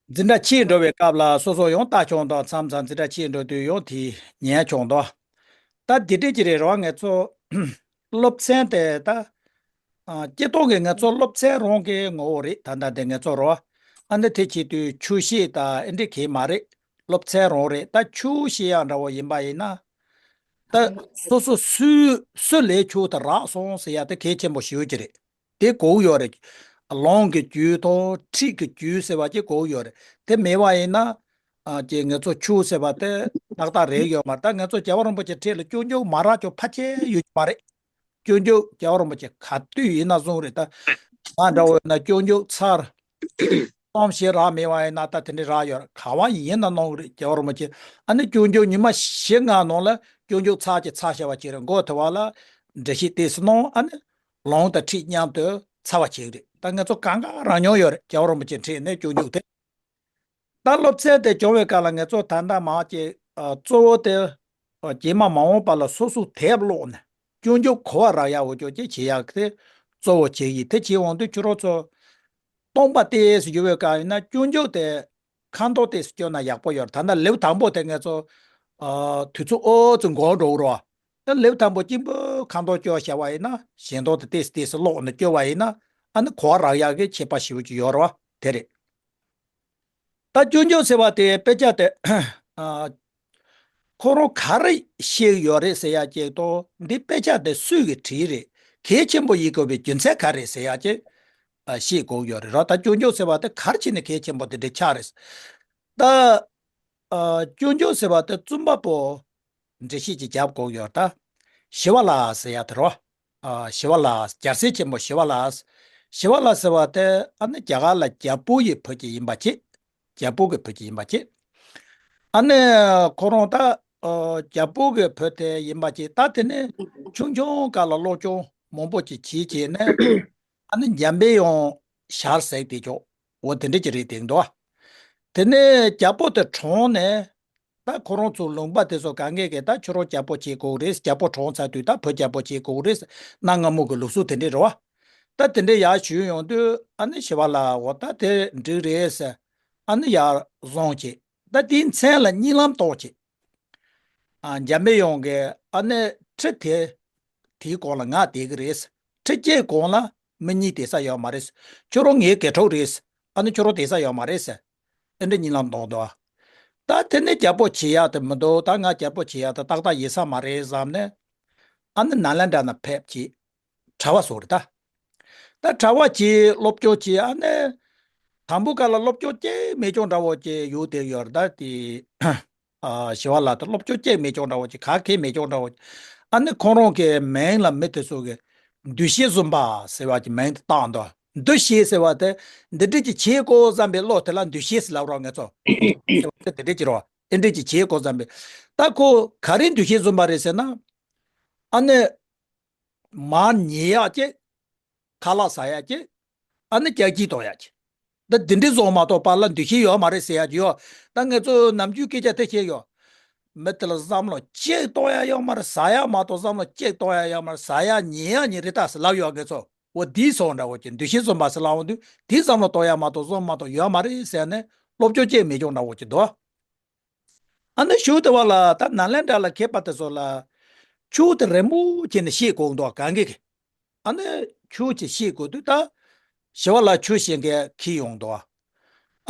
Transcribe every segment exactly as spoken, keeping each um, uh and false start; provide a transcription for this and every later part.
འཛིན་གྲྭ་ཕྱེད་འགྲོ་བའི་སྐབས་ལ་སོ་སོ་ཡང་ལྟ་སྐྱོང་དང་མཚམས་མཚམས་འཛིན་གྲྭ་ཕྱེད་འགྲོ་དུས་ཡང་དེ་ཉན་སྐྱོང་དང་། ད་དེ་འདྲས་ཀྱི་རེད་རོ། ང་ཚོ་སློབ་ཚན་དེ་ད་ཨ། སྤྱིར་བཏང་གི་ང་ཚོ་སློབ་ཚན་རང་གི་ངོ་བོ་རེད། ད་ལྟ་འདི་ང་ཚོ་རོ། ཨ་ནི་དེ་བྱེད་དུས་ཆོས་བཤད་དང་ཨེ་འདྲས་གས་མ་རེད། སློབ་ཚན་རང་རེད། ད་ཆོས་བཤད་ཡག་འདྲ་བོ་ཡིན་པ་ཡིན་ན། ད་སོ་སོ་སུས་སུ་ལས་ཆོས་དེ་རག་སོང་ཟེར་ཡག་དེ་གལ་ཆེན་པོ་ཞེ་པོ་ཅིག་རེད། དེ་དགོས་ཡོད་རེད། ལུང་གི་རྒྱུད་དང་ཁྲིད་ཀྱི་རྒྱུད་ཟེར་བ་ཅིག་དགོས་ཡོད་རེད། དེ་མེད་པ་ཡིན་ན། ཨ། ཀྱི་ང་ཚོ་ཆོས་ཟེར་བ་དེ་ཏག་ཏག་རེད་ཡོད་མ་རེད། ད་ང་ཚོ་རྒྱལ་བ་རིན་པོ་ཆེ་འཁྲིད་ལ་སྐྱོན་བརྗོད་མ་རག་ཅོག་ཕལ་ཆེར་ཡོད་ཀྱི་མ་རེད། སྐྱོན་བརྗོད་རྒྱལ་བ་རིན་པོ་ཆེ་ག་དུས་ཡིན་ན་བཟུང་རེད། ད་ང་འདྲ་བོ་ཡིན་ན་སྐྱོན་བརྗོད་ཚར། གཏམ་བཤད་རག་མེད་པ་ཡིན་ན་ད་དེ་འདྲས་རག་ཡོད་རེད། ག་བ་ཡིན་ན་གནང་གི་རེད། རྒྱལ་བ་རིན་པོ་ཆེ། ཨ་ནི་སྐྱོན་བརྗོད་ཉི་མ་བཞི་ལྔ་ནང་ལ་སྐྱོན་བརྗོད་ཚར་གྱི་ཚར་བྱ་བ་ཅིག་རེད། མགོ་དེ་བ་ལ་འགྲེལ་བཤད་ཏོག་ཙམ་གནང་། ཨ་ནི་ལུང་དང་ཁྲིད་མཉམ་དུ་ཚར་བ་ཅིག་རེད། ད་ང་ཚོ་གང་ག་རང་མྱོང་ཡོད་རེད། རྒྱལ་བ་རིན་པོ་ཆེ་འཁྲིད་ནས་སྐྱོན་བརྗོད་དེ། ད་སློབ་ཚན་དེ་སྦྱོང་བའི་སྐབས་ལ་ང་ཚོ་ད་ལྟ་མ་ཅིག་ཨ། གཙོ་བོ་དེ་ཨ། རྗེས་མ་མ་འོངས་པ་ལ་སོ་སོ་དེབ་ཀློག་ནས་སྐྱོན་བརྗོད་གོ་བ་རག་ཡག་འོ་ཅོག་ཅིག་བྱེད་ཡག་དེ་གཙོ་བོ་བྱེད་ཀྱི། དེ་བྱེད་འོང་དུས་ཁྱོད་རང་ཚོ་སྟོང་པ་ཏོག་ཙམ་འགྱུར་བའི་སྐབས་ཡིན་ན་སྐྱོན་བརྗོད་དེ་ཁ་འདོན་ཏོག་ཙམ་སྐྱོན་ན་ཡག་པོ་ཡོད་རེད། ད་ལྟ་ལེའུ་དང་པོ་དེ་ང་ཚོ་ཨ། དུས་ཚོད་ཨོ་ཙམ་འགོར་འགྲོ་གི་རེད་བ། ད་ལེའུ་དང་པོ་གཅིག་པོ་ཁ་འདོན་སྐྱོན་བྱས་པ་ཡིན་ན་གཞན་དོན་དེ་ཏོག་ཙམ་ཏོག་ཙམ་ཀློག་ནས་སྐྱོན་པ་ཡིན་ན་ཨ་ནི་གོ་བ་རག་ཡག་གི་ཁྱད་པར་ཞེ་པོ་ཅིག་ཡོད་རེད་བ། དེ་རེད། ད་སྐྱོན་བརྗོད་ཟེར་བ་དེ་དཔེ་ཆ་དེ་ཨ། ཁོ་རང་ག་རེ་བཤད་ཡོད་རེད་ཟེར་ཡག་ཅིག་དང་འདི་དཔེ་ཆ་དེ་སུས་ཀྱིས་བྲིས་རེད། གལ་ཆེན་པོ་ཡིན་དགོས་པའི་རྒྱུ་མཚན་ག་རེ་ཟེར་ཡག་ཅིག་ཨ། ཤེས་དགོས་ཡོད་རེད་ར། ད་སྐྱོན་བརྗོད་ཟེར་བ་དེ་ག་རེ་བྱས་ནས་གལ་ཆེན་པོ་དེ་འདྲ་ཆགས་རེད། ད་ཨ། སྐྱོན་བརྗོད་ཟེར་བ་དེ་རྩོམ་པ་པོ་འགྲེལ་བཤད་ཅིག་རྒྱབ་དགོས་ཡོད་ད། ཞི་བ་ལྷ་ཟེར་ཡག་དེ་རོ། ཨ། ཞི་བ་ལྷ། རྒྱལ་སྲས་ཆེན་པོ་ཞི་བ་ལྷ། ཞི་བ་ལྷ་ཟེར་བ་དེ་ཨ་ནི་རྒྱ་གར་ལ་རྒྱལ་པོ་ཡི་བུ་ཅིག་ཡིན་པ་ཅིག་རྒྱལ་པོ་གི་བུ་ཅིག་ཡིན་པ་ཅིག་ཨ་ནི་ཁོ་རང་ད་ཨ། རྒྱལ་པོ་གི་བུ་དེ་ཡིན་པ་ཅིག་ད་དེ་ནི་ཆུང་ཆུང་སྐབས་ལ་སློབ་སྦྱོང་མང་པོ་ཅིག་བྱས་བྱས་ནས་ཨ་ནི་འཇམ་པའི་དབྱངས་ཞལ་ཟེར་དེ་ཅོག་འོ་དེ་འདྲ་ཅིག་རེད་དེ་འདུག་དེ་ནས་རྒྱལ་པོ་དེ་གྲོངས་ནས། ད་ཁོ་རང་ཚོ་ལུང་པ་དེ་ཚོ་གང་གས་གས་ད་ཁྱོད་རང་རྒྱལ་པོ་བྱེད་དགོས་རེད། རྒྱལ་པོ་གྲོངས་ཚར་དུས་ད་བུ་རྒྱལ་པོ་བྱེད་དགོས་རེད། གནའ་སྔ་མོ་གི་ལུགས་སྲོལ་དེ་འདྲས་རེད་བ། ད་དེ་འདྲས་ཡར་ཞུས་ཡོང་དུས་ཨ་ནི་ཞི་བ་ལྷ་འོ་ད་དེ་འགྲིག་རེད་ཟེར། ཨ་ནི་ཡར་བཟུང་བྱས། ད་དེའི་མཚན་ལ་གཉིད་ལམ་གཏོང་བྱས། ཨ། འཇམ་པའི་དབྱངས་ཀྱིས་ཨ་ནི་ཁྲི་དེ། དེའི་གོང་ལ་ང་བསྡད་ཀྱི་རེད། ཁྲི་བརྒྱད་གོང་ལ་མི་གཉིས་བསྡད་ས་ཡོད་མ་རེད། ཁྱོད་རང་ངའི་དགེ་ཕྲུག་རེད། ཨ་ནི་ཁྱོད་རང་བསྡད་ས་ཡོད་མ་རེད་ཟེར། ཨེ་འདྲ་གཉིད་ལམ་གཏོང་འདུག་ད་དེ་ནས་རྒྱལ་པོ་བྱེད་ཡག་དེ་མི་འདུག་ད་ང་རྒྱལ་པོ་བྱེད་ཡག་དེ་ཏག་ཏག་ཡིན་ས་མ་རེད་བསམ་ནས། ཨ་ནི་ནཱ་ལེནྡྲ་ན་ཕེབས་ཀྱིས་གྲྭ་པ་བཟོ་རེད་ད། ད་གྲྭ་པ་བྱས་སློབ་སྦྱོང་བྱས། ཨ་ནི་དང་པོ་ག་ལ་སློབ་སྦྱོང་གཅིག་མེད་ཀྱང་འདྲ་བོ་ཅིག་ཡོད་དེ་ཡོད་རེད་ད་དེ། ཨ། ཞི་བ་ལྷ་དེ་སློབ་སྦྱོང་གཅིག་མེད་ཀྱང་འདྲ་བོ་ཅིག་ག་གེ་མེད་ཀྱང་འདྲ་བོ་ཅིག་ཨ་ནི་ཁོང་རང་གི་མིང་ལ་མི་དེ་ཚོ་གི་འདུ་ཤེས་བཟུང་བ་ཟེར་བ་གྱི་མིང་དེ་བཏགས་འདུག་འདུ་ཤེས་ཟེར་བ་དེ་འདི་འདྲས་ཀྱི་བྱེད་དགོས་བསམ་པའི་བློ་དེ་ལ་འདུ་ཤེས་ཟེར་ལབ་རོགས་ང་ཚོ། ཟེར་བ་དེ་འདི་འདྲས་ཀྱི་རོ། ཨེ་འདྲས་ཀྱི་བྱེད་དགོས་བསམ་པའི། ད་ཁོ་ག་རེ་འདུ་ཤེས་བཟུང་བ་རེད་ཟེར་ན། ཨ་ནི། མར་ཉལ་ཡག་ཅིག་ཁ་ལག་ཟ་ཡག་ཅིག་ཨ་ནི་ལྕགས་ཀྱི་གཏོང་ཡག་ཅིག་ད་འདི་འདྲས་བཟོ་མ་གཏོགས་པ་ལ་འདུ་ཤེས་ཡོད་མ་རེད་ཟེར་ཡག་ཅིག་ཡོད། ད་ང་ཚོས་ནམ་རྒྱུན་སྐད་ཆ་དེ་བཤད་ཡོད། མི་དེ་ལ་བསམ་བློ་གཅིག་གཏོང་ཡག་ཡོད་མ་རེད། ཟ་ཡག་མ་གཏོགས་བསམ་བློ་གཅིག་གཏོང་ཡག་ཡོད་མ་རེད། ཟ་ཡག་ཉལ་ཡག་གཉིས་རེད་ད་ཟེར་ལབ་ཡོད། ང་ཚོ་འོ་དེའི་སོང་འདྲ་བོ་ཅིག་འདུ་ཤེས་བཟུང་བ་ཟེར་ལབ་འོང་དུས་དེའི་བསམ་བློ་གཏོང་ཡག་མ་གཏོགས་བཟུང་མ་གཏོགས་ཡོད་མ་རེད་ཟེར་ནས་སློབ་སྦྱོང་གཅིག་མེད་ཀྱང་འདྲ་བོ་ཅིག་འདུག་ཨ་ནི་ཞུ་དེ་བ་ལ་ད་ནཱ་ལེནྡྲ་ལ་མཁས་པ་དེ་ཚོ་ལ་ཆོས་དེ་རིང་པོ་བྱས་ནས་བཤད་དགོས་འདུག་གང་གི་གི་ཨ་ནི་ཆོས་ཅིག་བཤད་དགོས་དུས་ད་ཞི་བ་ལྷ་ཆོས་བཤད་མཁན་ཁྱེར་ཡོང་འདུག་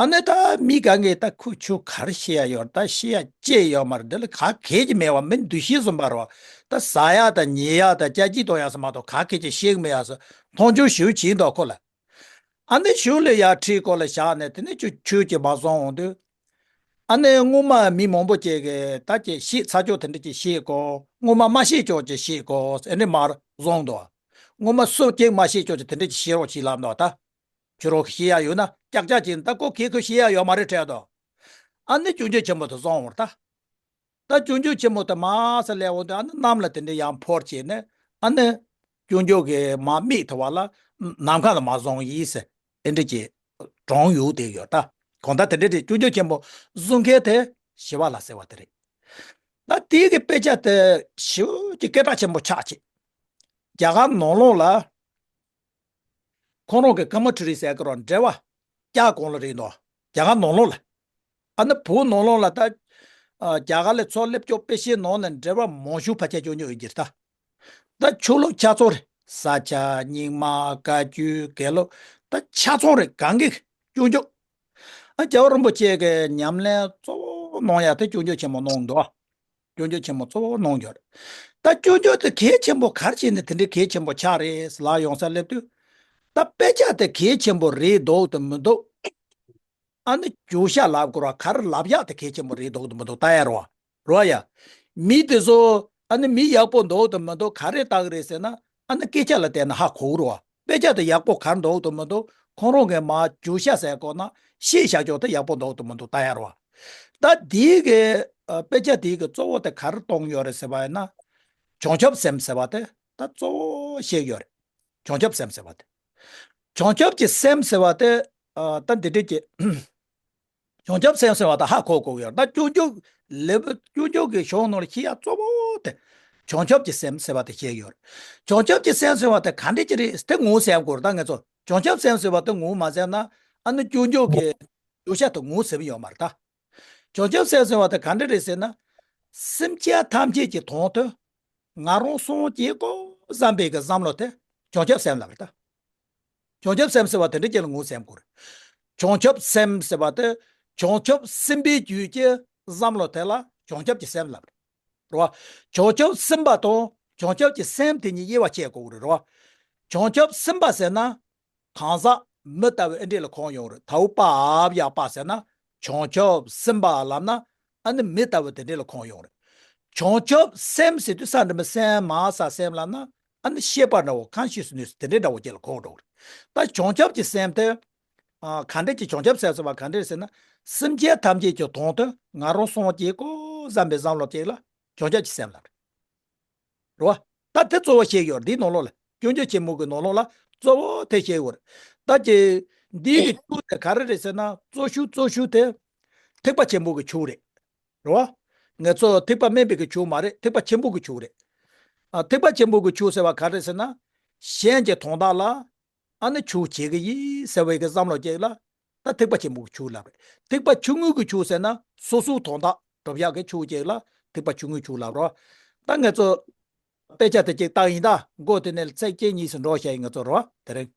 ཨ་ནི་ད་མི་གང་གིས་ད་ཁོས་ཆོས་ག་རེ་བཤད་ཡ་ཡོད་རེད། ད་བཤད་ཡ་ཅི་ཡོད་མ་རེད། འདི་ལ་ག་གེ་ཅིག་མེད་པ་མི་འདུ་ཤེས་བཟུང་བ་རེད་བ། ད་ཟ་ཡ་དང་ཉལ་ཡ་དང་ལྕགས་ཀྱི་གཏོང་ཡ་ཟེར་མ་གཏོགས་ག་གེ་ཅིག་བཤད་གི་མེད་ཡ་ཟེར་མཐོང་ཆུང་ཞེ་པོ་བྱས་འདུག་ཁོ་ལ། ཨ་ནི་གཞུག་ལ་ཡར་ཁྲིའི་སྐོར་ལ་བཞག་ནས་དེ་ནས་ཆོས་ཆོས་ཀྱི་མ་སོང་འོང་དུས། ཨ་ནི་སྔོན་མ་མི་མང་པོ་ཅིག་གིས་ད་ཅིག་བཤད་ཚར་ཅོག་དེ་འདྲ་ཅིག་བཤད་གོ། སྔོན་མ་མ་བཤད་ཅོག་ཅིག་བཤད་གོ་ཨེ་འདྲ་མར་བཟུང་འདུག་སྔོན་མ་སུ་གཅིག་མ་བཤད་ཅོག་ཅིག་དེ་འདྲ་ཅིག་བཤད་རོགས་བྱེད་ལབ་འདུག་ད་ཁྱོད་རང་བཤད་ཡ་ཡོད་ན་ཀྱག་ཀྱག་བྱས་ནས་ད་ཁོ་གིས་ཁོས་བཤད་ཡ་ཡོད་མ་རེད་དྲན་འདུག་ཨ་ནི་སྐྱོན་བརྗོད་ཆེན་པོ་དེ་བཟུང་བར་ད། ད་སྐྱོན་བརྗོད་ཆེན་མོ་དེ་མར་ལས་འོང་དུས་ཨ་ནི་གནམ་ལ་དེ་འདྲ་ཡར་འཕུར་བྱས་ནས་ཨ་ནི་སྐྱོན་བརྗོད་ཀྱི་མར་མིག་ཐོ་བ་ལ་ནམ་མཁའ་ལ་མར་བཟུང་ཡིན་ཟེར་ཨེ་འདྲ་ཅིག་གྲོངས་ཡོད་དེ་ཡོད་ད། གང་ལྟར་དེ་འདྲ་དེ་སྐྱོན་བརྗོད་ཆེན་མོ་བཟོ་མཁན་དེ་ཞི་བ་ལྷ་ཟེར་བ་དེ་རེད། ད་དེའི་གི་དཔེ་ཆ་དེ་ཞེ་པོ་ཅིག་སྐད་གྲགས་ཆེན་པོ་ཆགས་བྱས། རྒྱ་གར་ནང་ལོགས་ལ། ཁོང་རང་གི་ཀ་མ་ཊ་རི་ཟེར་གི་རོ་འགྲེལ་བ། རྒྱ་གོང་ལ་རེད་འདུག་རྒྱ་གར་ནང་ལོགས་ལ། ཨ་ནི་བོད་ནང་ལོགས་ལ་ད། ཨ། རྒྱ་གར་ལ་མཚོ་སླེབས་ཀྱོག་དཔེ་ཤེས་ནང་ནས་འགྲེལ་པ་མང་ཤོས་ཕལ་ཆེར་སྐྱོན་བརྗོད་ཡོད་ཀྱི་རེད་ད། ད་ཆོས་ལུགས་ཆ་ཚང་རེད། ས་སྐྱ། རྙིང་མ། བཀའ་བརྒྱུད། དགེ་ལུགས། ད་ཆ་ཚང་རེད། གང་གི་སྐྱོན་བརྗོད། ཨ། རྒྱལ་བ་རིན་པོ་ཆེ་གི་ཉམས་ལེན་གཙོ་བོ་གནང་ཡ་དེ་སྐྱོན་བརྗོད་ཆེན་མོ་གནང་འདུག་སྐྱོན་བརྗོད་ཆེན་མོ་གཙོ་བོ་གནང་ཡོད་རེད། ད་སྐྱོན་བརྗོད་དེ་གལ་ཆེན་པོ་ག་རེ་བྱས་ནས་དེ་འདྲའི་གལ་ཆེན་པོ་ཆགས་རེད་ལབ་ཡོང་ས་སླེབས་དུས། ད་དཔེ་ཆ་དེ་གལ་ཆེན་པོ་རེད་འདུག་དང་མི་འདུག་ཨ་ནི་བརྗོད་བྱ་ལབ་དགོས་ར། ག་རེ་ལབ་ཡག་དེ་གལ་ཆེན་པོ་རེད་འདུག་དང་མི་འདུག་ལྟ་ཡ་རེད་བ། རེད་བ་ཡ། མི་དེ་ཚོ་ཨ་ནི་མི་ཡག་པོ་འདུག་དང་མི་འདུག་ག་རེ་ལྟ་གི་རེད་ཟེར་ན། ཨ་ནི་སྐད་ཆ་ལ་བལྟས་ན་ཧ་གོ་གི་རེད་བ། དཔེ་ཆ་དེ་ཡག་པོ་ག་རེ་འདུག་དང་མི་འདུག་ཁོང་རང་གིས་མར་བརྗོད་བྱ་ཟེར་དགོས་ན་བཤད་བྱ་ཆོག་དེ་ཡག་པོ་འདུག་དང་མི་འདུག་ལྟ་ཡ་རེད་བ། ད་དེའི་གི། ཨ། དཔེ་ཆ་དེའི་གི་གཙོ་བོ་དེ་ག་རེ་གཏོང་ཡོད་རེད་ཟེར་བ་ཡིན་ན། བྱང་ཆུབ་སེམས་ཟེར་བ་དེ་ད་གཙོ་བོ་བཤད་ཡོད་རེད། བྱང་ཆུབ་སེམས་ཟེར་བ་དེ། བྱང་ཆུབ་ཀྱི་སེམས་ཟེར་བ་དེ། ཨ། ད་འདི་འདྲ་གི། བྱང་ཆུབ་སེམས་ཟེར་བ་དེ་ཧ་གོ་དགོས་ཡོད། ད་སྐྱོན་བརྗོད་ལེ་བོ་སྐྱོན་བརྗོད་ཀྱི་གཞུང་ནང་ལ་བཤད་ཡ་གཙོ་བོ་དེ། བྱང་ཆུབ་ཀྱི་སེམས་ཟེར་བ་དེ་བཤད་ཡོད་རེད། བྱང་ཆུབ་ཀྱི་སེམས་ཟེར་བ་དེ་ག་འདྲ་ཅིག་རེད་དེ་ངོས་ཟིན་དགོས་རེད། ད་ངེད་ཚོ་བྱང་ཆུབ་སེམས་ཟེར་བ་དེ་ངོས་མ་ཟིན་ན། ཨ་ནི་སྐྱོན་བརྗོད་ཀྱི་བརྗོད་བྱ་དེ་ངོས་ཟིན་ཡོད་མ་རེད་ད། བྱང་ཆུབ་སེམས་ཟེར་བ་དེ་ག་འདྲ་རེད་ཟེར་ན། སེམས་ཅན་ཐམས་ཅད་ཀྱི་དོན་དུ་ང་རང་སངས་རྒྱས་དགོས་བསམ་པའི་གི་བསམ་བློ་དེ་བྱང་ཆུབ་སེམས་ལབ་རེད་ད། བྱང་ཆུབ་སེམས་ཟེར་བ་དེ་འདྲ་ཅིག་ལ་ངོས་ཟིན་དགོས་རེད། བྱང་ཆུབ་སེམས་ཟེར་བ་དེ་བྱང་ཆུབ་སེམས་དཔའི་རྒྱུད་ཀྱི་བསམ་བློ་དེ་ལ་བྱང་ཆུབ་ཀྱི་སེམས་ལབ་རེད། རེད་བ། བྱང་ཆུབ་སེམས་དཔའ་དང་བྱང་ཆུབ་ཀྱི་སེམས་དེ་གཉིས་དབྱེ་བ་ཕྱེ་དགོས་རེད། རེད་བ། བྱང་ཆུབ་སེམས་དཔའ་ཟེར་ན། གང་ཟག་མི་ལྟ་བུ་ཨེ་འདྲས་ལ་གོ་ཡོང་རེད། ད་འུ་པ་ཨབ་ཡ་པ་ཟེར་ན། བྱང་ཆུབ་སེམས་དཔའ་ལབ་ན། ཨ་ནི་མི་ལྟ་བུ་དེ་འདྲས་ལ་གོ་ཡོང་རེད། བྱང་ཆུབ་སེམས་ཟེར་དུས་ས་འདྲ་མི་སེམས་མ་ས་སེམས་ལབ་ན། ཨ་ནི་ཤེས་པ་འདྲ་བོ་consciousness དེ་འདྲས་འདྲ་བོ་ཅིག་ལ་གོ་འགྲོ་རེད། ད་བྱང་ཆུབ་ཀྱི་སེམས་དེ། ཨ། ག་འདྲས་ཀྱི་བྱང་ཆུབ་སེམས་ཟེར་བ་ག་འདྲས་ཟེར་ན། སེམས་ཅན་ཐམས་ཅད་ཀྱི་དོན་དུ་ང་རང་སངས་རྒྱས་དགོས་བསམ་པའི་བསམ་བློ་ཅིག་ལ་བྱང་ཆུབ་ཀྱི་སེམས་ལབ་རེད། རེད་བ། ད་དེ་གཙོ་བོ་བཤད་ཡོད་རེད། འདིའི་ནང་ལོགས་ལ་སྐྱོན་བརྗོད་ཆེན་མོ་གི་ནང་ལོགས་ལ་གཙོ་བོ་དེ་བཤད་ཡོད་རེད། ད་ཀྱི་འདིའི་གི་ཆོས་དེ་ག་རེ་རེད་ཟེར་ན། གཙོ་ཤོས་གཙོ་ཤོས་དེ་ཐེག་པ་ཆེན་པོ་གི་ཆོས་རེད། རེད་བ། ངེད་ཚོ་ཐེག་པ་དམན་པའི་གི་ཆོས་མ་རེད། ཐེག་པ་ཆེན་པོ་གི་ཆོས་རེད། ཨ། ཐེག་པ་ཆེན་པོ་གི་ཆོས་ཟེར་བ་ག་རེ་ཟེར་ན། གཞན་གྱི་དོན་དག་ལ། ཨ་ནི་ཆོས་བྱེད་ཀྱི་ཡིན་ཟེར་བའི་གི་བསམ་བློ་ཅིག་ལ། ད་ཐེག་པ་ཆེན་པོ་གི་ཆོས་ལབ་རེད། ཐེག་པ་ཆུང་ངུ་གི་ཆོས་ཟེར་ན་སོ་སོའི་དོན་དག་སྒྲུབ་ཡག་གི་ཆོས་ཅིག་ལ་ཐེག་པ་ཆུང་ངུའི་ཆོས་ལབ་རོ། ད་ངེད་ཚོ་དཔེ་ཆ་དེ་ཅིག་བལྟ་ཡིན་ད། མགོ་དེ་ནས་ཚིགས་བཅད་གཉིས་སུ་འགྲོ་བྱ་ཡིན་ང་ཚོ་རོ། དེ་རིང་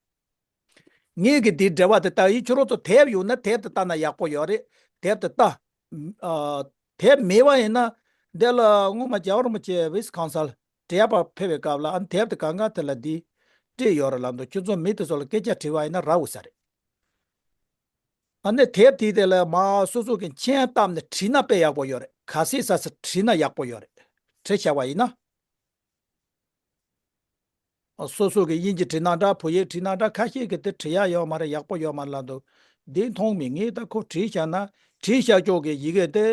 ངས་གི་འདིའི་འགྲེལ་པ་དེ་བལྟ་ཡིན། ཁྱོད་རང་ཚོ་དེབ་ཡོད་ན་དེབ་དེ་བལྟ་ན་ཡག་པོ་ཡོད་རེད། དེབ་དེ་བལྟ། ཨ། དེབ་མེད་པ་ཡིན་ན། འདི་ལ་སྔོན་མ་རྒྱལ་བ་རིན་པོ་ཆེ་ཝིས་ཀོན་སིན་དྲི་ཡག་པར་ཕེབས་པའི་སྐབས་ལ། ཨ་ནི་དེབ་དེ་གང་ག་དེ་ལ་འདི་བྲིས་ཡོད་རེད་ལབ་འདུག་ཁྱོད་ཚོ་མི་དེ་ཚོ་ལ་སྐད་ཆ་དྲིས་པ་ཡིན་ན་རག་འོས་ས་རེད། ཨ་ནི་དེབ་དེའི་དེ་ལ་མ་སོ་སོ་གི་མཆན་བཏབ་ནས་བྲིས་ན་དཔེ་ཡག་པོ་ཡོད་རེད། ག་ཚོད་ཙམ་ཙམ་བྲིས་ན་ཡག་པོ་ཡོད་རེད། བྲིས་བཞག་པ་ཡིན་ན། སོ་སོ་གི་དབྱིན་ཇི་བྲིས་ན་འདྲ། བོད་ཡིག་བྲིས་ན་འདྲ། ཁ་ཤས་ཀྱིས་དེ་བྲིས་ཡག་ཡོད་མ་རེད། ཡག་པོ་ཡོད་མ་རེད་ལབ་འདུག་འདི་མཐོང་མེད། ངས་ད་ཁོ་བྲིས་བཞག་ན། བྲིས་བཞག་ཆོག་གི་ཡི་གེ་དེ།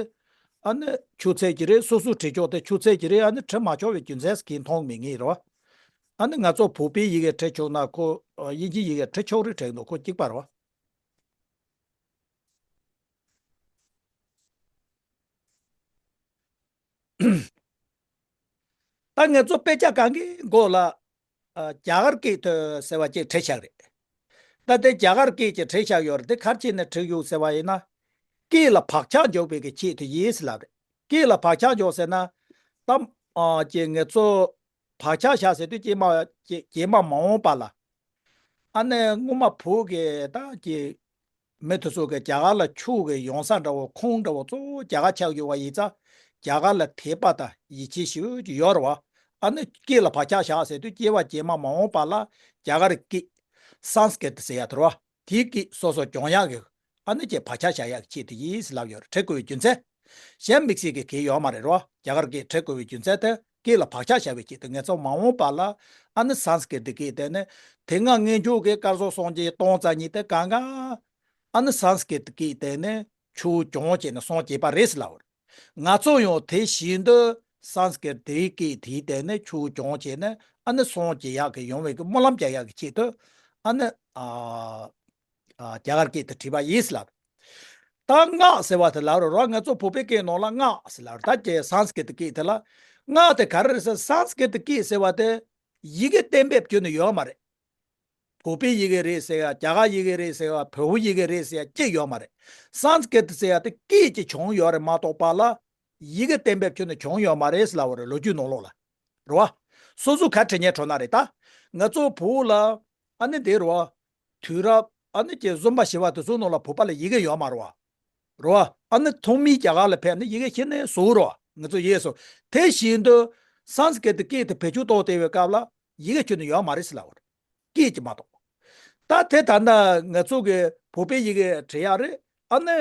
ཨ་ནི་ཆུ་ཚད་ཀྱི་རེད། སོ་སོ་བྲིས་ཆོག་དེ་ཆུ་ཚད་ཀྱི་རེད། ཨ་ནི་བྲིས་མ་ཆོག་པའི་རྒྱུ་མཚན་གྱིས་མཐོང་མེད་ངས་རེད་བ། ཨ་ནི་ང་ཚོ་བོད་པའི་ཡི་གེ་བྲིས་ཆོག་ན་ཁོ་དབྱིན་ཇིའི་ཡི་གེ་བྲིས་ཆོག་རེད་དྲན་འདུག་ཁོ་གཅིག་པ་རེད་བ། ད་ངེད་ཚོ་དཔེ་ཆ་གང་གི་མགོ་ལ། ཨ། རྒྱ་གར་སྐད་དུ་ཟེར་བ་ཅིག་བྲིས་བཞག་རེད། ད་དེ་རྒྱ་གར་སྐད་ཀྱི་བྲིས་བཞག་ཡོད་རེད། དེ་ག་རེ་བྱས་ནས་བྲིས་ཡོད་ཟེར་བ་ཡིན་ན། སྐད་ལ་བག་ཆགས་འཇོག་པའི་གི་ཆེད་དུ་ཡིན་ཟེར་ལབ་རེད། སྐད་ལ་བག་ཆགས་འཇོག་ཟེར་ན། ད། ཨ། ཀྱི་ངེད་ཚོ་བག་ཆགས་བཞག་ཟེར་དུས་རྗེས་མ། རྗེས་མ་མ་འོངས་པ་ལ། ཨ་ནི་སྔོན་མ་བོད་ཀྱི་ད་ཀྱི་མི་དེ་ཚོ་གིས་རྒྱ་གར་ལ་ཆོས་ཀྱི་ཡོང་ས་འདྲ་བོ། ཁུངས་འདྲ་བོ་གཙོ་བོ་རྒྱ་གར་ཆགས་ཡོད་པ་ཡིན་ཙང་། རྒྱ་གར་ལ་དད་པ་དང་ཡིད་ཆེས་ཞེ་པོ་ཅིག་ཡོད་རེད་བ། ཨ་ནི་སྐད་ལ་བག་ཆགས་བཞག་ཟེར་དུས་སྐྱེ་བ་རྗེས་མ་མ་འོངས་པ་ལ་རྒྱ་གར་སྐད། སཾ་སྐྲྀ་ཏ་ཟེར་ཡ་དེ་རེད་བ། དེའི་སྐད་སོ་སོ་སྦྱོང་ཡག་གི། ཨ་ནི་ཀྱི་བག་ཆགས་བཞག་ཡག་གི་ཆེད་དུ་ཡིན་ཟེར་ལབ་ཡོད་རེད། བྲི་དགོས་པའི་རྒྱུ་མཚན། གཞན་དམིགས་བསལ་གྱི་གལ་ཡོད་མ་རེད་རོ། རྒྱ་གར་སྐད་བྲི་དགོས་པའི་རྒྱུ་མཚན་དེ་སྐད་ལ་བག་ཆགས་བཞག་པའི་ཆེད་དུ། ངེད་ཚོ་མ་འོངས་པ་ལ་ཨ་ནི་སཾ་སྐྲྀ་ཏ་སྐད་དེ་ནི། དེ་སྔ་སྔོན་འཇུག་གི་སྐལ་བཟང་སངས་རྒྱས་སྟོང་རྩ་གཉིས་དེ་གང་ག། ཨ་ནི་སཾ་སྐྲྀ་ཏ་སྐད་དེ་ནི་ཆོས་སྦྱོང་བྱས་ནས་སངས་རྒྱས་པ་རེད་ཟེར་ལབ་པ་རེད། ང་ཚོ་ཡང་དེ་བཞིན་དུ་སཾ་སྐྲྀ་ཏ་སྐད་དེ་དེ་ནི་ཆོས་སྦྱོང་བྱས་ནས་ཨ་ནི་སངས་རྒྱས་ཡག་གི་ཡོང་བའི་གི་སྨོན་ལམ་རྒྱག་ཡག་གི་ཆེད་དུ། ཨ་ནི། ཨ། ཨ། རྒྱ་གར་སྐད་དུ་བྲིས་པ་ཡིན་ཟེར་ལབ། ད་སྔགས་ཟེར་བ་དེ་ལབ་རེད་རོ། ང་ཚོ་བོད་པའི་སྐད་ནང་ལ་སྔགས་ཟེར་ལབ་རེད། ད་ཀྱི་སཾ་སྐྲྀ་ཏ་སྐད་དེ་ལ། སྔགས་དེ་ག་རེ་རེད་ཟེར། སཾ་སྐྲྀ་ཏ་སྐད་ཟེར་བ་དེ་ཡི་གེ་གཏན་འབེབས་བརྒྱུད་ནས་ཡོད་མ་རེད། བོད་པའི་ཡི་གེ་རེད་ཟེར་ཡ། རྒྱ་གར་ཡི་གེ་རེད་ཟེར་ཡ། བལ་པོའི་ཡི་གེ་རེད་ཟེར་ཡ་གཅིག་ཡོད་མ་རེད། སཾ་སྐྲྀ་ཏ་ཟེར་ཡ་དེ་སྐད་ཅིག་བྱུང་ཡོད་རེད་མ་གཏོགས་པ་ལ། ཡི་གེ་གཏན་འབེབས་ཁྱོན་ནས་བྱུང་ཡོད་མ་རེད་ཟེར་ལབ་པ་རེད། ལོ་རྒྱུས་ནང་ལོགས་ལ། རེད་བ། སོ་སོ་ག་རེ་དྲན་ཉན་འགྲོ་ན་རེད་ད། ང་ཚོ་བོད་ལ་ཨ་ནི་དེ་རེད་བ། དུས་རབས་ཨ་ནི་ཀྱི་གསུམ་པ་བཞི་པ་དེ་ཚོ་ནང་ལ་བོད་པ་ལ་ཡི་གེ་ཡོད་མ་རེད་བ། རེད་བ། ཨ་ནི་ཐོག་མའི་རྒྱ་གར་ལ་ཕེབས་ནས་ཡི་གེ་ཤེས་ནས་བཟོས་རེད་བ། ང་ཚོ་ཡིན་ཙང་། དེ་བཞིན་དུ་སཾ་སྐྲྀ་ཏ་སྐད་དེ་བེད་སྤྱོད་གཏོང་བསྡད་པའི་སྐབས་ལ་ཡི་གེ་ཁྱོན་ནས་ཡོད་མ་རེད་ཟེར་ལབ་པ་རེད། སྐད་ཅིག་མ་གཏོགས། ད་དེ་ད་ལྟ་ང་ཚོ་གི་བོད་པའི་ཡི་གེ་བྲི་ཡག་རེད། ཨ་ནི།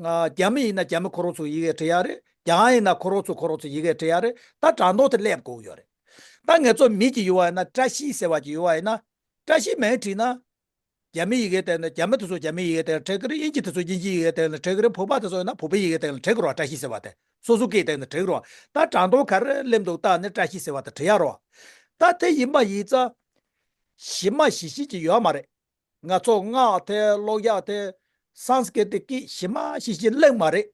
ང་རྒྱ་མི་ཡིན་ན་རྒྱ་མི་ཁོ་རང་ཚོ་ཡི་གེ་བྲི་ཡག་རེད། རྒྱ་གར་ཡིན་ན་ཁོ་རང་ཚོ་ཁོ་རང་ཚོ་ཡི་གེ་བྲི་ཡག་རེད། ད་སྒྲ་མདོ་དེ་སླེབས་དགོས་ཡོད་རེད། ད་ང་ཚོ་མི་གཅིག་ཡོད་པ་ཡིན་ན། བཀྲ་ཤིས་ཟེར་བ་གཅིག་ཡོད་པ་ཡིན་ན། བཀྲ་ཤིས་མིང་བྲིས་ན། རྒྱ་མི་ཡི་གེ་སྟེང་ནས་རྒྱ་མི་དེ་ཚོ་རྒྱ་མི་ཡི་གེ་སྟེང་ལ་བྲི་གི་རེད། དབྱིན་ཇི་དེ་ཚོ་དབྱིན་ཇི་ཡི་གེ་སྟེང་ལ་བྲི་གི་རེད། བོད་པ་དེ་ཚོ་ཡིན་ན་བོད་པའི་ཡི་གེ་སྟེང་ལ་བྲི་གི་རེད་བ། བཀྲ་ཤིས་ཟེར་བ་དེ་སོ་སོ་སྐད་སྟེང་ལ་བྲི་གི་རེད་བ། ད་སྒྲ་མདོ་ག་རེ་སླེབས་འདུག་བལྟས་ནས་བཀྲ་ཤིས་ཟེར་བ་དེ་བྲི་ཡག་རེད་བ། ད་དེ་ཡིན་པ་ཡིན་ཙང་། གཞི་མ་གཞི་ཤེས་ཀྱི་ཡོད་མ་རེད། ང་ཚོ་སྔགས་དེ་ཀློག་ཡག་དེ་སཾ་སྐྲྀ་ཏ་སྐད་གཞི་མ་གཞི་ཤེས་གླེང་མ་རེད།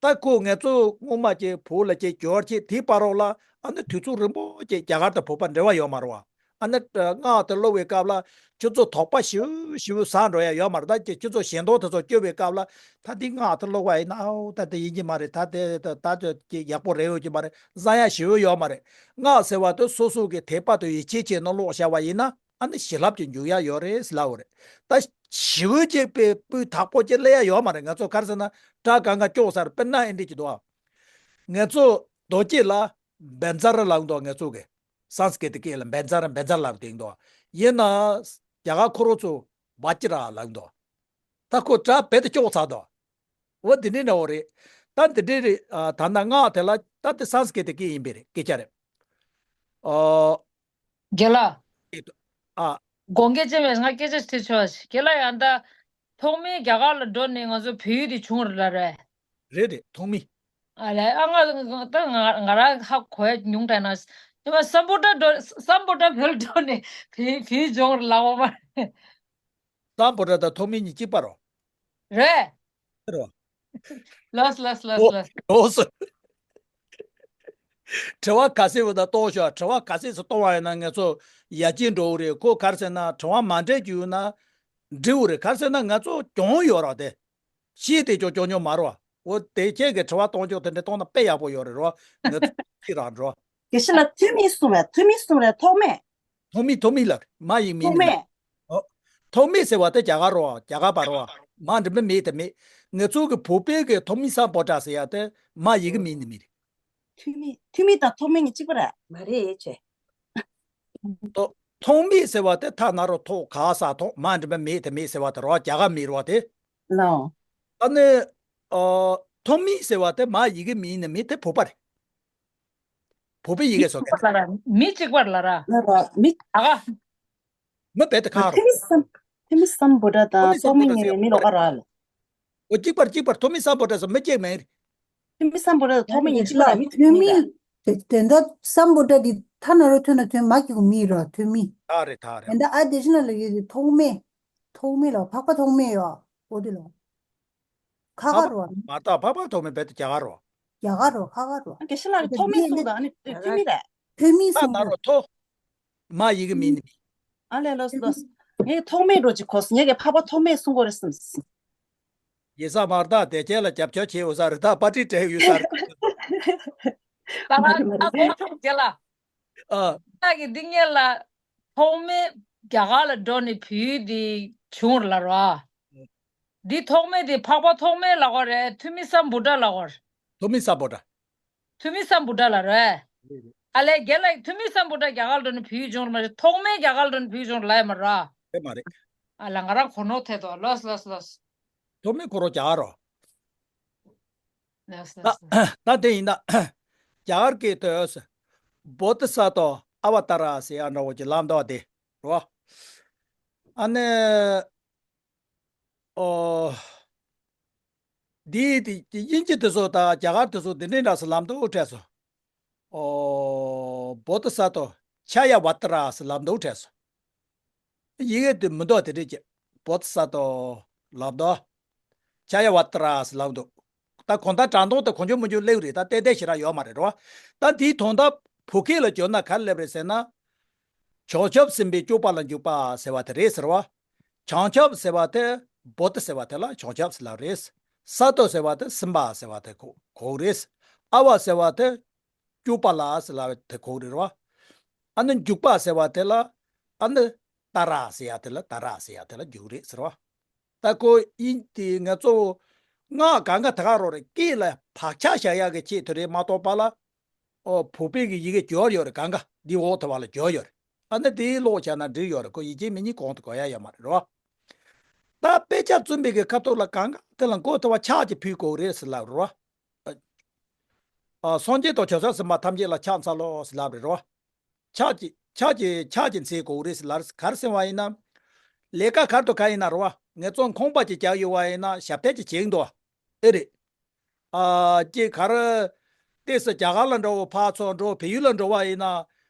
ད་ཁོ་ང་ཚོ་སྔོན་མ་ཀྱི་བོད་ལ་ཀྱི་འབྱོར་ཀྱི་དེའི་བར་རོགས་ལ་ཨ་ནི་དུས་ཚོད་རིང་པོ་ཀྱི་རྒྱ་གར་དང་བོད་པ་འབྲེལ་བ་ཡོད་མ་རེད་བ། ཨ་ནི་སྔགས་དེ་ཀློག་པའི་སྐབས་ལ་ཁྱོད་ཚོ་དོགས་པ་ཞེ་པོ་ཞེ་པོ་ཟ་འགྲོ་ཡག་ཡོད་མ་རེད། ད་ཀྱི་ཁྱོད་ཚོ་ཞལ་མདོག་དེ་ཚོ་སྐྱོ་བའི་སྐབས་ལ། ད་འདི་སྔགས་དེ་ཀློག་པ་ཡིན་ན། ཨའོ་ད་དེ་ཡིན་གྱི་མ་རེད། ད་དེ་ད་ད་དེ་ཀྱི་ཡག་པོ་རེད་ཡོད་ཀྱི་མ་རེད་བསམ་ཡག་ཞེ་པོ་ཡོད་མ་རེད། སྔགས་ཟེར་བ་དེ་སོ་སོ་གི་དད་པ་དང་ཡིད་ཆེས་བྱས་ནས་ཀློག་བཞག་པ་ཡིན་ན། ཨ་ནི་བྱིན་རླབས་ཀྱི་འཇུག་ཡག་ཡོད་རེད་ལབ་པ་རེད། ད་ཞེ་པོ་ཅིག་པའི་སྤུས་དག་པོ་ཅིག་སླེབས་ཡག་ཡོད་མ་རེད། ང་ཚོ་ག་རེ་ཟེར་ན་སྒྲ་གང་ག་སྐྱོ་ས་རེད། དཔེར་ན་ཨེ་འདྲ་ཅིག་འདུག་ཨ། ང་ཚོ་རྡོ་སྐྱེས་ལ་བཛྲ་ལབ་འདུག་ང་ཚོ་གི་སཾ་སྐྲྀ་ཏ་སྐད་ལ་བཛྲ་བཛྲ་ལབ་དེ་འདུག་ཡིན་ན་རྒྱ་གར་ཁོ་རང་ཚོ་བཛྲ་ལབ་འདུག་ད་ཁོ་སྒྲ་རྦད་དེ་སྐྱོ་ཚར་འདུག་འོ་འདི་འདྲའི་འདྲ་བོ་རེད། ད་འདི་འདྲའི་རེད། ཨ། ད་ལྟ་སྔགས་དེ་ལ་ད་དེ་སཾ་སྐྲྀ་ཏ་སྐད་ཡིན་པའི་རེད། སྐད་ཆ་རེད། ཨོ། རྒན་ལགས། ཨ། དགོངས་འགལ་ཅན་མེད། ང་སྐད་ཆ་དྲི་ཆོག་རྒན་ལགས། ཡང་ད་ཐོག་མའི་རྒྱ་གར་ལ་འགྲོ་ནས་ང་ཚོ་བོད་ཡིག་དེ་བྱུང་རེད་ལབ་རེད། རེད་རེད། ཐོག་མའི། ཨ་ལས། ཨ། ང་ད་ང་ང་རང་ཧ་གོ་ཡག་ཉུང་དྲགས་ན། དེ་མ་སམ་བྷོ་ཊ་འགྲོ། སམ་བྷོ་ཊ་བོད་ལ་འགྲོ་ནས་བོད་བོད་ཡིག་སྦྱོང་རེད་ལབ་པ་མ་རེད། སམ་བྷོ་ཊ་དང་ཐོག་མའི་གཉིས་གཅིག་པ་རེད། རེད། རེད་བ། ལགས་ལགས་ལགས་ལགས། འོ། འོ་སོ། དྲི་བ་ག་ཚོད་བ་ད་གཏོང་ཤོག་དྲི་བ་ག་ཚོད་ཙམ་གཏོང་བ་ཡིན་ན་ང་ཚོ་ཡར་རྒྱས་འགྲོ་གི་རེད། ཁོ་ག་རེ་ཟེར་ན་དྲི་བ་མ་འདྲེས་རྒྱུ་ཡོད་ན་འགྲིག་གི་རེད། ག་རེ་ཟེར་ན་ང་ཚོ་གྱོང་ཡོད་རེད་དེ། ཤེས་དེ་ཅོག་ཅོག་ཉོ་མ་རོ། འོ་དེ་ཁྱེད་ཀྱི་དྲི་བ་གཏོང་ཕྱོགས་དེ་འདྲ་གཏོང་ན་དཔེ་ཡག་པོ་ཡོད་རེད་རོ། ང་ཚོ་ཅི་རང་འགྲོ། དགེ་བཤེས་ལགས། ཐོན་མི་གསུམ་རེད། ཐོན་མི་གསུམ་རེད། ཐོགས་མེད། ཐོགས་མེད། ཐོགས་མེད་ལ་མ་ཡིག་མིན་ཐོགས་ནི་མེད། མེད། ཨོ། ཐོགས་མེད་ཟེར་བ་དེ་རྒྱ་གར་རོ། རྒྱ་གར་པ་རོ། མ་འགྲིག་མི་མེད་དེ་མེད། ང་ཚོ་གི་བོད་པའི་གི་ཐོགས་མེད་སམ་བྷོ་ཊ་ཟེར་ཡ་དེ་མ་ཡིག་མིན་ནི་མི་རེད། ཐོགས་མེད། ཐོགས་མེད་དང་ཐོགས་མེད་གཉིས་གཅིག་པ་རེད། མ་རེད་ཅེ། ཐོགས་མེད་ཟེར་བ་དེ་ཐ་ན་རོ་ཐོགས་ག་ས་ཐོགས། མ་འགྲིག་མི་མེད་དེ་མེད་ཟེར་བ་དེ་རོ། རྒྱ་གར་མི་རོ་དེ། ལའོ། ཨ་ནི། ཨ། ཐོགས་མེད་ཟེར་བ་དེ་མ་ཡིག་མིན་ནི་མི་དེ་བོད་པ་རེད། བོད་པའི་ཡི་གེ་བཟོ་མཁན། མི་གཅིག་པར་ལ་ར། མི་གཅིག་པར་ལ་ར། ལ་ར་མི། ཨ་ག་མི་རྦད་དེ་ཁག་རོ། ཐོགས་མེད་སམ། ཐོགས་མེད་སམ་བྷོ་ཊ་དང་ཐོགས་མེད་སམ་བྷོ་ཊ་ཐོགས་མེད་ཟེར་ངེས་མི་ལོགས་ཀ་ར་ལ། འོ་གཅིག་པར་གཅིག་པར་ཐོགས་མེད་སམ་བྷོ་ཊ་ཟེར་མི་གཅིག་མེད། ཐོགས་མེད་སམ་བྷོ་ཊ་དང་ཐོགས་མེད་གཉིས་གཅིག་པ་ར། མི་ཐོགས་མེད་ལ། དེ་དེ་འདྲ་སམ་བྷོ་ཊ་འདི་ཐ་ན་རོ་ཐོན་ན་ཐོན་མ་གི་གུ་མི་ར་ཐོགས་མེད། ད་རེད་ད་རེད། དེ་འདྲ་ཨ་དེ་ཤི་ན་ལ་གི་ཐོགས་མེད། ཐོགས་མེད་ལ་འཕགས་པ་ཐོགས་མེད་ཡོ། འོ་དེ་ལ། ཁ་ཁ་རོ། མ་ད་འཕགས་པ་ཐོགས་མེད་རྦད་དེ་རྒྱ་གར་རོ། རྒྱ་གར་རོ། ཁ་ཁ་རོ། དགེ་བཤེས་ལགས་ཀྱིས་ཐོགས་མེད་གསུངས་དང་ཨ་ནི་ཐོགས་མེད་རེད། ཐོགས་མེད་ཐ་གསུངས་ན་རོ་ཐོགས། མ་ཡིག་མིན་ནི་མི། ཨ་ལས་ལོས་ལོས། ངས་ཐོགས་མེད་འགྲོ་ཅིག་གོ་སོང་། ངས་ཀྱི་འཕགས་པ་ཐོགས་མེད་གསུང་གོ་རེད་བསམ། ཡེ་ས་མར་ད་དེ་ཁྱེད་ལ་རྒྱབ་སྐྱོར་བྱེད་ཡོད་ས་རེད། ད་པར་ཊི་སྤྲད་ཡོད་ས་རེད། ད་ང་ད་གོ་ཆོག་རྒྱ་ལ། ཨ། ད་གི་འདི་ངེད་ལ་ཐོགས་མེད་རྒྱ་གར་ལ་འགྲོ་ནས་བོད་ཡིག་འདི་བྱུང་ར་ལ་ར། འདི་ཐོགས་མེད་འདི་འཕགས་པ་ཐོགས་མེད་ལབ་ཀྱི་རེད། ཐོགས་མེད་སམ་བྷོ་ཊ་ལབ་ཀྱི་རེད། ཐོགས་མེད་སམ་བྷོ་ཊ། ཐོགས་མེད་སམ་བྷོ་ཊ་ལབ་རེད། ཨ་ལས་རྒན་ལགས་ཐོགས་མེད་སམ་བྷོ་ཊ་རྒྱ་གར་ལ་འགྲོ་ནས་བོད་ཡིག་སྦྱོང་ར་མ་རེད། ཐོགས་མེད་རྒྱ་གར་ལ་འགྲོ་ནས་བོད་ཡིག་སྦྱོང་ར་ལབ་ཡ་མ་རེད། དེ་མ་རེད། ཨ་ལ་ང་རང་གོ་ནོར་ཐེབས་འདུག་ལོས་ལོས་ལོས། ཐོགས་མེད་ཁོ་རང་རྒྱ་གར་རོ། ལོས་ལོས་ལོས། ད་དེ་ཡིན་ན་རྒྱ་གར་སྐད་དུ་བོ་དྷི་ས་ཏྭ་ཨ་བ་ཏཱ་ར་ཟེར་ཡ་འདྲ་བོ་ཅིག་ལབ་འདུག་དེ་རོ། ཨ་ནི། ཨོ། འདི་དེ་དབྱིན་ཇི་དེ་ཚོ་དང་རྒྱ་གར་དེ་ཚོ་འདི་འདྲའི་འདྲ་ས་ལབ་འདུག་དྲན་སོང་། ཨོ། བོ་དྷི་ས་ཏྭ་ཆ་ཡ་བ་ཏཱ་ར་ཟེར་ལབ་འདུག་དྲན་སོང་། ཡི་གེ་དེ་མི་འདུག་དེ་འདྲས་ཀྱི་བོ་དྷི་ས་ཏྭ་ལབ་འདུག་ཆ་ཡ་བ་ཏཱ་ར་ཟེར་ལབ་འདུག་ད་གང་ལྟར་སྒྲ་མདོ་དེ་གང་བྱུང་མང་བྱུང་སླེབས་རེད། ད་ཏན་ཏན་ཞེ་དྲག་ཡོད་མ་རེད་རོ། ད་དེའི་དོན་དག་བོད་སྐད་ལ་བསྒྱུར་ན་ག་རེ་སླེབས་རེད་ཟེར་ན། བྱང་ཆུབ་སེམས་དཔའི་སྤྱོད་པ་ལ་འཇུག་པ་ཟེར་བ་དེ་རེད་ཟེར་བ། བྱང་ཆུབ་ཟེར་བ་དེ། བོ་དྷི་ཟེར་བ་དེ་ལ་བྱང་ཆུབ་ཟེར་ལབ་རེད། ས་ཏྭ་ཟེར་བ་དེ་སེམས་དཔའ་ཟེར་བ་དེ་གོ་གོ་རེད། ཨ་བ་ཟེར་བ་དེ་སྤྱོད་པ་ལ་ཟེར་ལབ་དེ་གོ་རེད་རོ། ཨ་ནི་འཇུག་པ་ཟེར་བ་དེ་ལ། ཨ་ནི་ཏཱ་ར་ཟེར་ཡ་དེ་ལ་ཏཱ་ར་ཟེར་ཡ་དེ་ལ་འཇུག་རེད་ཟེར་བ། ད་ཁོ་ཡིན་དེ་ང་ཚོ་སྔགས་གང་ག་ད་ག་རོ་རེ་སྐད་ལ་བག་ཆགས་བཞག་ཡག་གི་ཆེད་དུ་རེད་མ་གཏོགས་པ་ལ། ཨོ་བོད་པའི་གི་ཡི་གེ་སྦྱོར་ཡོད་རེད། གང་ག་འདི་འོག་ཐུ་བ་ལ་སྦྱོར་ཡོད་རེད། ཨ་ནི་དེའི་ཀློག་བྱས་ན་འགྲིག་ཡོད་རེད། ཁོ་ཡི་གེ་མི་གཉིས་གོང་དུ་གོ་ཡ་ཡོད་མ་རེད་རོ། ད་དཔེ་ཆ་བཙུན་པའི་གི་ཁ་ཐུག་ལ་གང་ག་དེ་ལ་མགོ་ཐུ་བ་ཕྱག་གཅིག་ཕུལ་དགོས་རེད་ཟེར་ལབ་རོ། ཨ་སངས་རྒྱས་དང་བྱང་ཆུབ་སེམས་དཔའ་ཐམས་ཅད་ལ་ཕྱག་འཚལ་ལོ་ཟེར་ལབ་རེད་རོ། ཕྱག་གཅིག་ཕྱག་གཅིག་ཕྱག་གཅིག་འཚལ་དགོས་རེད་ཟེར་ལབ་ག་རེ་ཟེར་བ་ཡིན་ན། ལས་ཀ་གར་དུ་ག་ཡིན་ན་རོ་བ། ངེད་ཚོ་ཁང་པ་གཅིག་རྒྱག་ཡོད་བ་ཡིན་ན་ཞབས་བརྟན་གཅིག་བྱེད་ཀྱི་འདུག་ཨེ་རེད། ཨ་ཀྱེ་ག་རེ། ཏེ་སི་རྒྱ་གར་ལ་འགྲོ་བ་ཕར་ཚུར་འགྲོ་བལ་ཡུལ་ལ་འགྲོ་བ་ཡིན་ན།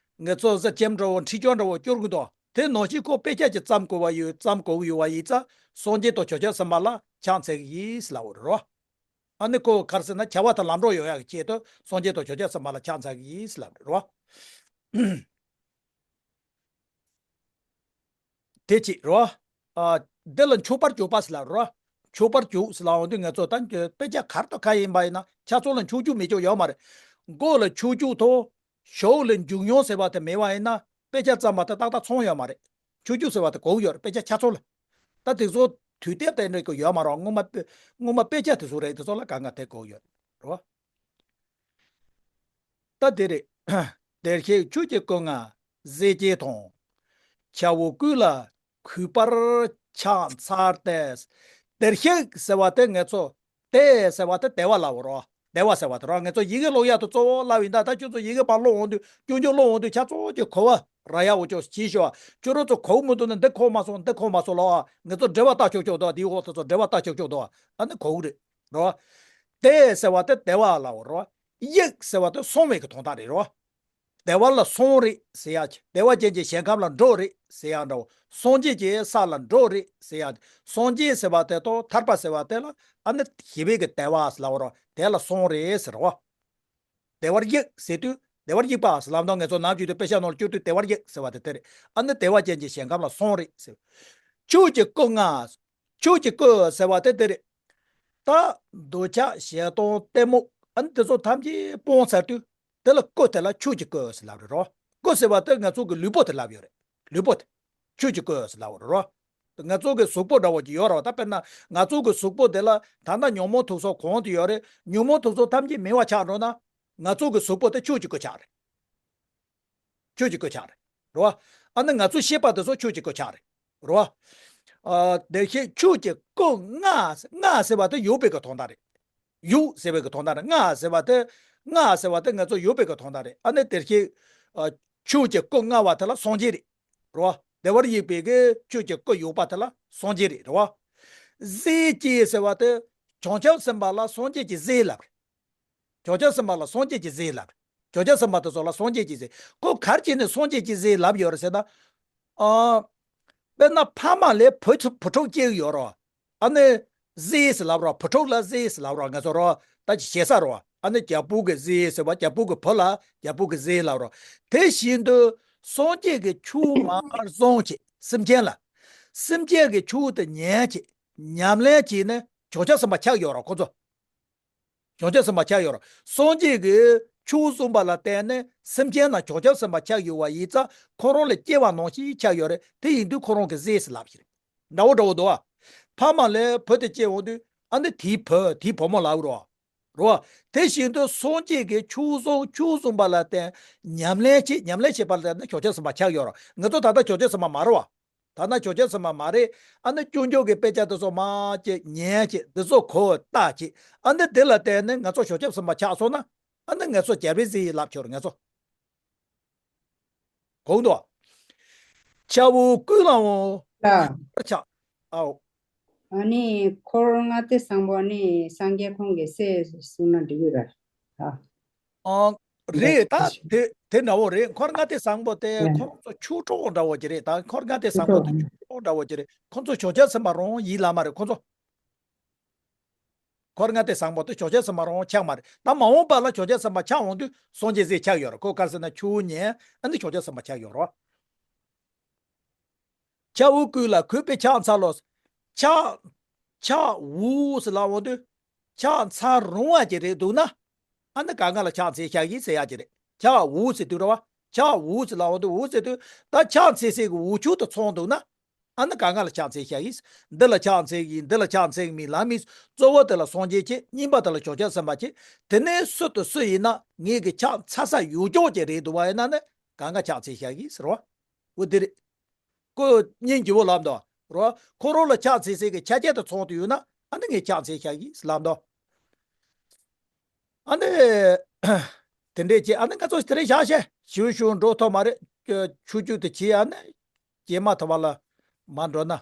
ངེད་ཚོ་གཟི་ལྕམ་འདྲ་བོ་འཕྲུལ་ཆས་འདྲ་བོ་སྐྱོར་གྱི་འདུག་དེ་ནང་བཞིན་ཁོ་དཔེ་ཆ་གཅིག་བརྩམ་དགོས་བ་ཡོད་བརྩམ་དགོས་ཀྱི་ཡོད་བ་ཡིན་ཙང་སངས་རྒྱས་དང་བྱང་ཆུབ་སེམས་དཔའ་ལ་ཕྱག་འཚལ་གྱི་ཡིན་ཟེར་ལབ་པ་རེད་རོ། ཨ་ནི་ཁོ་ག་རེ་ཟེར་ན་བྱ་བ་དང་ལམ་འགྲོ་ཡོང་ཡག་གི་ཆེད་དུ་སངས་རྒྱས་དང་བྱང་ཆུབ་སེམས་དཔའ་ལ་ཕྱག་འཚལ་གྱི་ཡིན་ཟེར་ལབ་རེད་རོ། དེ་གཅིག་རོ། ཨ་འདི་ལ་མཆོད་པར་གྱུར་པ་ཟེར་ལབ་རོ། མཆོད་པར་གྱུར་ཟེར་ལབ་འོང་དུས་ངེད་ཚོ་ད་དཔེ་ཆ་གར་དང་ག་ཡིན་པ་ཡིན་ན་ཆ་ཚང་ལ་མཆོད་རྒྱུ་མེད་རྒྱུ་ཡོད་མ་རེད། མགོ་ལ་མཆོད་རྒྱུ་དང་། གཞུག་ལ་འཇུག་མྱོང་ཟེར་བ་དེ་མེད་པ་ཡིན་ན་དཔེ་ཆ་བརྩམས་པ་དེ་ཏག་ཏག་ཚང་ཡོད་མ་རེད། མཆོད་རྒྱུ་ཟེར་བ་དེ་གོ་གི་ཡོད་རེད་དཔེ་ཆ་ཆ་ཚང་ལ། ད་དེ་ཚོ་དུས་དེབ་དེ་འདྲ་གི་ཡོད་མ་རེད། སྔོན་མ་དཔེ་སྔོན་མ་དཔེ་ཆ་དེ་ཚོ་རེད། དེ་ཚོ་ལ་གང་ག་དེ་གོ་གི་ཡོད་རེད་རོ། ད་དེ་རེད། བདེར་གཤེགས་ཆོས་ཀྱི་སྐུ་མངའ་གཟི་བརྗིད་དང་། ཁྱེའུ་སྐུ་ལ་གུས་པར་ཕྱག་འཚལ་ཏེ། བདེར་གཤེགས་ཟེར་བ་དེ་ངེད་ཚོ་བདེ་ཟེར་བ་དེ་བདེ་བ་ལབ་པ་རོ། བདེ་བ་ཟེར་བ་དེ་རོ། ངེད་ཚོ་ཡི་གེ་ཀློག་ཡག་ཏུ་གཙོ་བོ་ལབ་ཡིན་ད། ད་ཁྱོད་ཚོ་ཡི་གེ་པར་ཀློག་འོང་དུས་སྐྱོན་བརྗོད་ཀློག་འོང་དུས་ཆ་ཚང་གི་གོ་བ་རག་ཡག་འོ་ཅོག་ཞིག་ཤོག་ཁྱོད་རང་ཚོ་གོ་མི་འདུག་ན་འདི་གོ་མ་སོང་འདི་གོ་མ་སོང་ལབ་ཨ། ངེད་ཚོ་འགྲེལ་པ་ལྟ་ཆོག་ཆོག་འདུག་དེའི་འོག་དེ་ཚོ་འགྲེལ་པ་ལྟ་ཆོག་ཆོག་འདུག་ཨ་ནི་གོ་གི་རེད་རོ། བདེ་ཟེར་བ་དེ་བདེ་བ་ལབ་པ་རོ། གཤེགས་ཟེར་བ་དེ་སོང་བའི་གི་དོན་དག་རེད་རོ། བདེ་བ་ལ་སོང་རེད་ཟེར་ཡག་ཅིག་བདེ་བ་ཅན་གྱི་ཞིང་ཁམས་ལ་འགྲོ་རེད་ཟེར་ཡག་འདྲ་བོ། སངས་རྒྱས་ཀྱི་ས་ལ་འགྲོ་རེད་ཟེར་ཡག་ཅིག་སངས་རྒྱས་ཟེར་བ་དེ་དང་ཐར་པ་ཟེར་བ་དེ་ལ་ཨ་ནི་ཞི་བའི་གི་བདེ་བ་ཟེར་ལབ་པ་རོ། དེ་ལ་སོང་རེད་ཟེར་རོ། བདེ་བར་གཤེགས་ཟེར་དུས་བདེ་བར་གཤེགས་པ་ཟེར་ལབ་དང་ངེད་ཚོ་ནམ་ཞིག་ཏུ་དཔེ་ཆ་ནང་ལ་བསྐྱོད་དུས་བདེ་བར་གཤེགས་ཟེར་བ་དེ་དེ་རེད། ཨ་ནི་བདེ་བ་ཅན་གྱི་ཞིང་ཁམས་ལ་སོང་རེད་ཟེར། ཆོས་ཀྱི་སྐུ་མངའ། ཆོས་ཀྱི་སྐུ་ཟེར་བ་དེ་དེ་རེད། ད་འདོད་ཆགས་ཞེ་སྡང་གཏི་མུག་ཨ་ནི་དེ་ཚོ་ཐམས་ཅད་སྤོང་ཚར་དུས་དེ་ལ་སྐུ་དེ་ལ་ཆོས་ཀྱི་སྐུ་ཟེར་ལབ་རེད་རོ། སྐུ་ཟེར་བ་དེ་ང་ཚོ་གི་ལུས་པོ་དེ་ལབ་ཡོད་རེད། ལུས་པོ་དེ་ཆོས་ཀྱི་སྐུ་ཟེར་ལབ་རེད་རོ། ང་ཚོ་གི་གཟུགས་པོ་འདྲ་བོ་ཅིག་ཡོད་རེད་བ། ད་དཔེར་ན་ང་ཚོ་གི་གཟུགས་པོ་དེ་ལ་ད་ལྟ་ཉོན་མོངས་དུག་གསུམ་གང་དུ་ཡོད་རེད། ཉོན་མོངས་དུག་གསུམ་ཐམས་ཅད་མེད་པ་ཆགས་འགྲོ་ན་ང་ཚོ་གི་གཟུགས་པོ་དེ་ཆོས་ཀྱི་སྐུ་ཆགས་རེད། ཆོས་ཀྱི་སྐུ་ཆགས་རེད། རེད་བ། ཨ་ནི་ང་ཚོ་ཤེས་པ་དེ་ཚོ་ཆོས་ཀྱི་སྐུ་ཆགས་རེད། རེད་བ། ཨ་དེ་བཞིན་ཆོས་ཀྱི་སྐུ་མངའ། མངའ་ཟེར་བ་དེ་ཡོད་པའི་གི་དོན་དག་རེད། ཡོད་ཟེར་བའི་གི་དོན་དག་རེད། མངའ་ཟེར་བ་དེ་མངའ་ཟེར་བ་དེ་ང་ཚོ་ཡོད་པའི་གི་དོན་དག་རེད། ཨ་ནི་དེ་བཞིན་ཨ་ཆོས་ཀྱི་སྐུ་མངའ་བ་དེ་ལ་སངས་རྒྱས་རེད། རེད་བ། བདེ་བར་གཤེགས་པའི་གི་ཆོས་ཀྱི་སྐུ་ཡོད་པ་དེ་ལ་སངས་རྒྱས་རེད། རེད་བ། གཟི་བརྗིད་ཟེར་བ་དེ་བྱང་ཆུབ་སེམས་དཔའ་ལ་སངས་རྒྱས་ཀྱི་གཟི་ལབ་རེད། བྱང་ཆུབ་སེམས་དཔའ་ལ་སངས་རྒྱས་ཀྱི་གཟི་ལབ། བྱང་ཆུབ་སེམས་དཔའ་དེ་ཚོ་ལ་སངས་རྒྱས་ཀྱི་གཟི། ཁོ་ག་རེ་བྱས་ནས་སངས་རྒྱས་ཀྱི་གཟི་ལབ་ཡོད་རེད་ཟེར་ན། ཨ། དཔེར་ན་ཕ་མ་ལ་བུ་ཚོ་བུ་ཕྲུག་སྐྱེ་གི་ཡོད་རེད། ཨ་ནི་གཟི་ཟེར་ལབ་རེད། བུ་ཕྲུག་ལ་གཟི་ཟེར་ལབ་རེད། ང་ཚོ་རེད་ད་ཅི་ཞེ་ས་རེད། ཨ་ནི་རྒྱལ་པོ་གི་གཟི་ཟེར་བ་རྒྱལ་པོ་གི་བུ་ལ་རྒྱལ་པོ་གི་གཟི་ལབ་རེད། དེ་བཞིན་དུ་སངས་རྒྱས་ཀྱི་ཆོས་མར་བཟུང་བྱས་སེམས་ཅན་ལ། སེམས་ཅན་གྱི་ཆོས་དེ་ཉན་བྱས་ཉམས་ལེན་བྱས་ནས་བྱང་ཆུབ་སེམས་དཔའ་ཆགས་ཡོད་རེད་ཁོ་ཚོ། བྱང་ཆུབ་སེམས་དཔའ་ཆགས་ཡོད་རེད། སངས་རྒྱས་ཀྱི་ཆོས་གསུངས་པ་ལ་བརྟེན་ནས་སེམས་ཅན་རྣམས་བྱང་ཆུབ་སེམས་དཔའ་ཆགས་ཡོད་པ་ཡིན་ཙང་ཁོ་རང་ལ་སྐྱེ་བ་ནང་བཞིན་ཆགས་ཡོད་རེད། དེ་ཡིན་དུས་ཁོ་རང་གི་གཟི་ཟེར་ལབ་ཞིག་རེད། འདྲ་བོ་འདྲ་བོ་འདུག་ཨ། ཕ་མ་ལ་བུ་དེ་སྐྱེ་འོང་དུས་ཨ་ནི་དེའི་བུ་དེའི་བུ་མོ་ལབ་རོ། རོ། དེ་བཞིན་དུ་སངས་རྒྱས་ཀྱི་ཆོས་གསུང་ཆོས་གསུངས་པ་ལ་བརྟེན་ཉམས་ལེན་བྱེད་ཉམས་ལེན་བྱེད་པ་ལ་བརྟེན་ནས་བྱང་ཆུབ་སེམས་དཔའ་ཆགས་ཡོད་རེད། ང་ཚོ་ད་ལྟ་བྱང་ཆུབ་སེམས་དཔའ་མ་རེད་བ། ད་ན་བྱང་ཆུབ་སེམས་དཔའ་མ་རེད། ཨ་ནི་སྐྱོན་བརྗོད་ཀྱི་དཔེ་ཆ་དེ་ཚོ་མར་ཅིག་ཉན་ཅིག་འདི་ཚོ་གོ་བརྟག་ཅིག་ཨ་ནི་དེ་ལ་བརྟེན་ནས་ང་ཚོ་བྱང་ཆུབ་སེམས་དཔའ་ཆགས་སོང་ན། ཨ་ནི་ང་ཚོ་རྒྱལ་བའི་གཟི་ཡིས་ལབ་ཆོག་རེད་ང་ཚོ། གོང་དུ། ཁྱེའུ་སྐུ་ལའང་ལ། ཆགས། ཨའོ། ཨ་ནི་འཁོར་ལྔ་སྡེ་བཟང་པོ་ནི་སངས་རྒྱས་ཁོང་གི་སྲས་གསུངས་ན་འགྲིག་གི་རེད། ཨ། ཨ། རེད་ད་དེ་དེ་འདྲ་བོ་རེད། འཁོར་ལྔ་སྡེ་བཟང་པོ་དེ་ཁོང་ཚོ་ཆོས་གྲོགས་འདྲ་བོ་ཅིག་རེད་ད། འཁོར་ལྔ་སྡེ་བཟང་པོ་དེ་ཆོས་གྲོགས་འདྲ་བོ་ཅིག་རེད། ཁོང་ཚོ་བྱང་ཆུབ་སེམས་དཔའ་རང་ཡིན་ལབ་མ་རེད་ཁོང་ཚོ། འཁོར་ལྔ་སྡེ་བཟང་པོ་དེ་བྱང་ཆུབ་སེམས་དཔའ་རང་ཆགས་མ་རེད། ད་མ་འོངས་པ་ལ་བྱང་ཆུབ་སེམས་དཔའ་ཆགས་འོང་དུས་སངས་རྒྱས་ཟེར་ཆགས་ཡོད་རེད། ཁོ་ག་རེ་ཟེར་ན་ཆོས་ཉན་ཨ་ནི་བྱང་ཆུབ་སེམས་དཔའ་ཆགས་ཡོད་རེད། ཆ་འུ་ཀུ་ལ་གུས་པས་ཕྱག་འཚལ་ལོ། ཕྱག་ཕྱག་འུ་ཟེར་ལབ་འོང་དུས། ཕྱག་འཚལ་རུང་བ་ཅིག་རེད་འདུག་ན། ཨ་ནི་ག་ང་ལ་ཕྱག་འཚལ་ཤག་གི་ཟེར་ཡག་ཅིག་རེད། ཕྱག་འུ་ཟེར་དུས་རེད་བ། ཕྱག་འུ་ཟེར་ལབ་འོང་དུས་འུ་ཟེར་དུས། ད་ཕྱག་འཚལ་སའི་གི་འུ་ཆོ་དེ་ཚང་འདུག་ན། ཨ་ནི་ག་ང་ལ་ཕྱག་འཚལ་ཤག་གི། འདི་ལ་ཕྱག་འཚལ་གི། འདི་ལ་ཕྱག་འཚལ་གི་མིན་ལ་མིན། གཙོ་བོ་དེ་ལ་སངས་རྒྱས་མཁྱེན། གཉིས་པ་དེ་ལ་བྱང་ཆུབ་སེམས་དཔའ་མཁྱེན། དེ་ནས་སུ་དང་སུ་ཡིན་ན་ངེད་ཀྱི་ཕྱག་འཚལ་ས་ཡོད་ཀྱོག་ཅིག་རེད་འདུག་བ་ཡིན་ན་ནི་ག་ང་ཕྱག་འཚལ་ཤག་གི་ཟེར་བ། འོ་དེ་རེད། ཁོ་སྙིང་རྗེ་བོ་ལབ་འདུག་རོ། ཁོ་རང་ལ་ཕྱག་འཚལ་སའི་གི་ཆ་རྐྱེན་དེ་ཚང་དུ་ཡོད་ན། ཨ་ནི་ངས་ཕྱག་འཚལ་ཤག་གི་ལབ་འདུག་ཨ་ནི། དེ་འདྲས་ཀྱི་ཨ་ནི་ང་ཚོ་དེ་རིང་བཞག་བྱས་ཞུ་ཞུ་འགྲོ་ཐུབ་མ་རེད། ཆུ་ཆུ་དེ་བྱས་ཨ་ནི། རྗེས་མ་ཐུབ་པ་ལ་མ་འགྲོ་ན།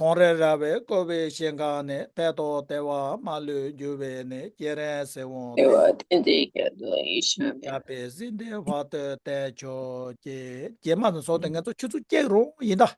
ཁོང་རེ་ར་བས་བསྐོར་བའི་ཞིང་ཁམས་ནས། དཔལ་དང་བདེ་བ་མ་ལུས་འབྱུང་བའི་གནས། སྤྱན་རས་གཟིགས་དབང་བསྟན་པའི་རྒྱལ་པོ་ཡིད་བཞིན་པའི། ཞབས་པད་སྲིད་མཐའི་བར་དུ་བརྟན་ཆོག་ཅེས། རྗེས་མ་ནས་བཟུང་སྟེ་ང་ཚོ་ཆུ་ཚོད་གཅིག་རང་ཡིན་ད།